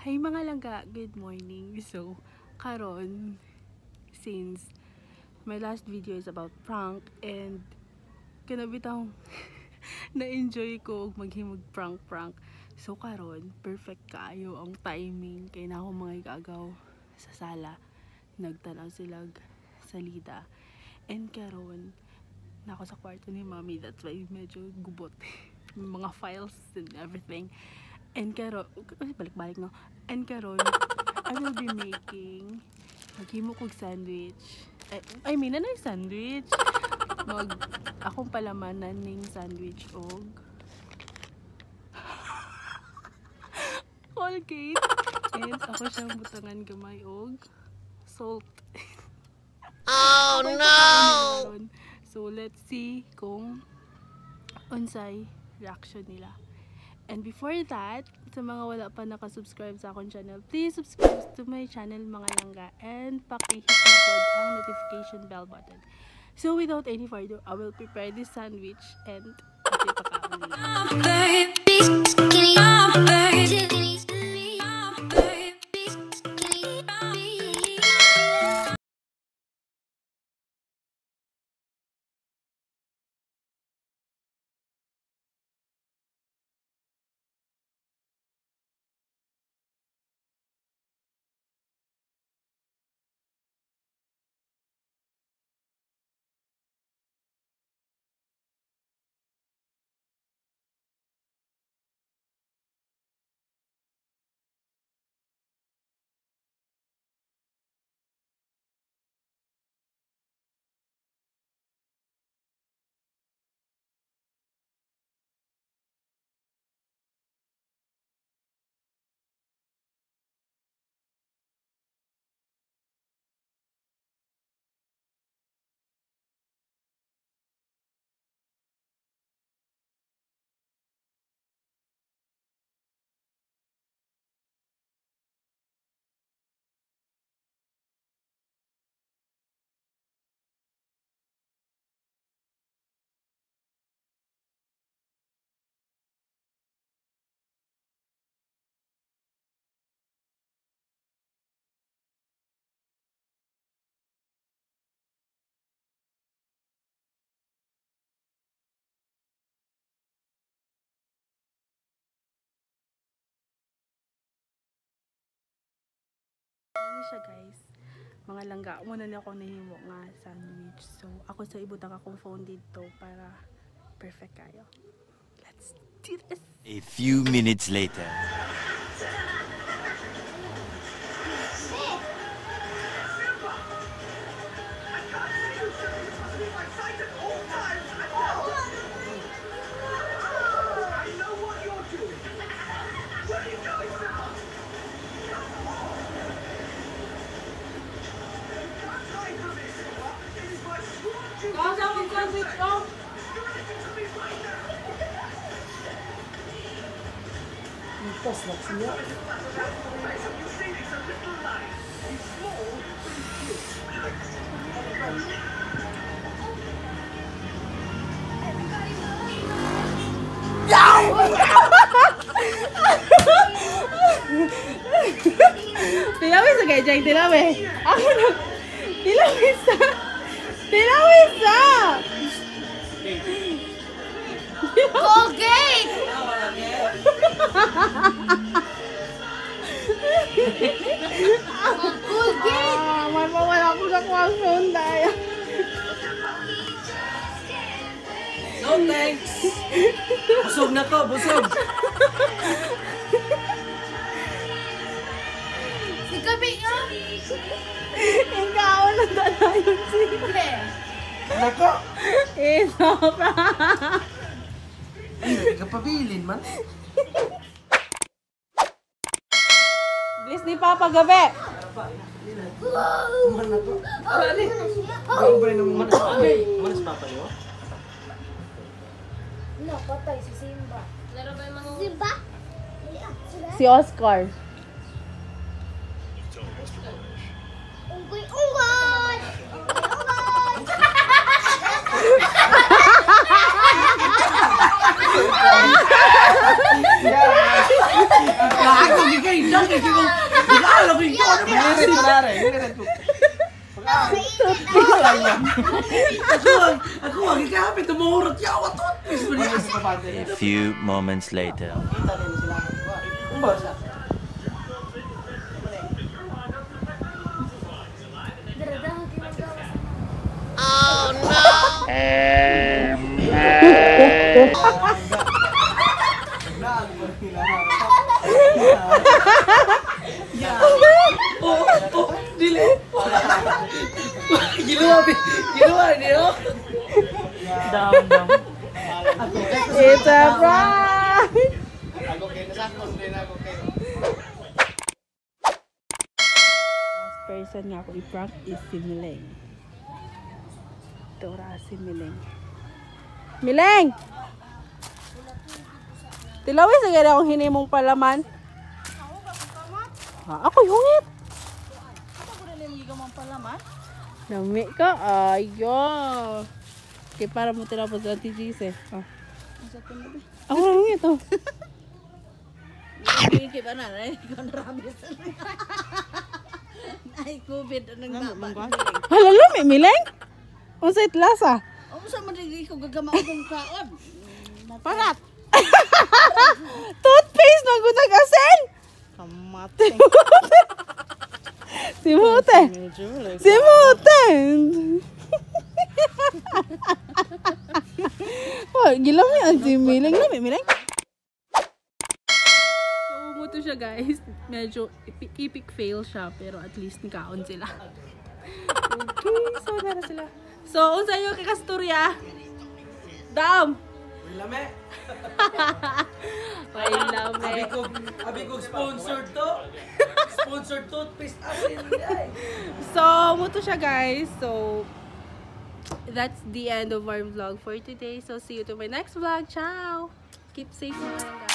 Hi mga langga, good morning. So, karon since my last video is about prank and kanabitang na-enjoy ko og maghimog prank. So karon perfect kaayo ang timing kay na ako mga igagaw sa sala, nagtanaw sila salida. And karon na ako sa kwarto ni Mami, that's why medyo gubot mga files and everything. And karon balik-balik no. And karon I will be making maghimo kog sandwich. I mean, anay sandwich. Mag akong palamanan ning sandwich og Colgate. And ako siyang butangan gamay og salt. Oh no! So let's see kung unsay reaction nila. And before that, sa mga wala pa nakasubscribe sa akong channel, please subscribe to my channel mga langga and paki-hit na pod ang notification bell button. So without any further, I will prepare this sandwich and pakaon nila. Siya guys, mga langga, muna na ako nahimo nga sandwich. So ako sa ibutang akong phone dito para perfect kayo. Let's do this. A few minutes later. Tilawi sa kay Jeng, tilawi. Ako na. Tilawi sa. Tilawi sa. Colgate! Colgate! Ah, may mawala ko sa phone dahil. No thanks! Busog na ko, busog! Si Gabi nga! Ikaw na dalayon siya. Nako! Eh, sobra! Kapabilin man. Bless ni Papa gabi! Manas papa niyo? No, patay si Simba. Simba? Si Oscar. Unggoy, unggoy! Unggoy, unggoy! Ako gigay dang kay ko. Galo ko ko ano ba? Ako ang gikapit tumuhurot yawa toothpaste mo niya. A few moments later. Oh, dili. Giluwa, giluwa niyo. Down, down. It's a prank! Last person nga ako i-prank is si Mileng. Ito ra si Mileng. Mileng! Tilawi sa gani akong hinimong palaman. Ha, ako'y hungit. Lami ka, ayo. Okay, para mo tinapos sa TGC. Oh. Ako lang hungit, oh. Ay, COVID anong baba. Hala, lami, Mileng? Unsa itlasa? Unsa man dili ko gagama akong kaon. Parat. Toothpaste na gud asin. Kamate. Si Mute. Si Mute. Oh, gilami ang si Mileng. Lami, Mileng. So, umuto siya, guys. Medyo epic, epic fail siya, pero at least nikaon sila. Okay, so nara sila. So, unsa yung kakastorya? Dam! Lame. Ay, lame. Abi ko sponsored to. Sponsored toothpaste asin. So, muto siya, guys. So, that's the end of our vlog for today. So, see you to my next vlog. Ciao! Keep safe, mga guys.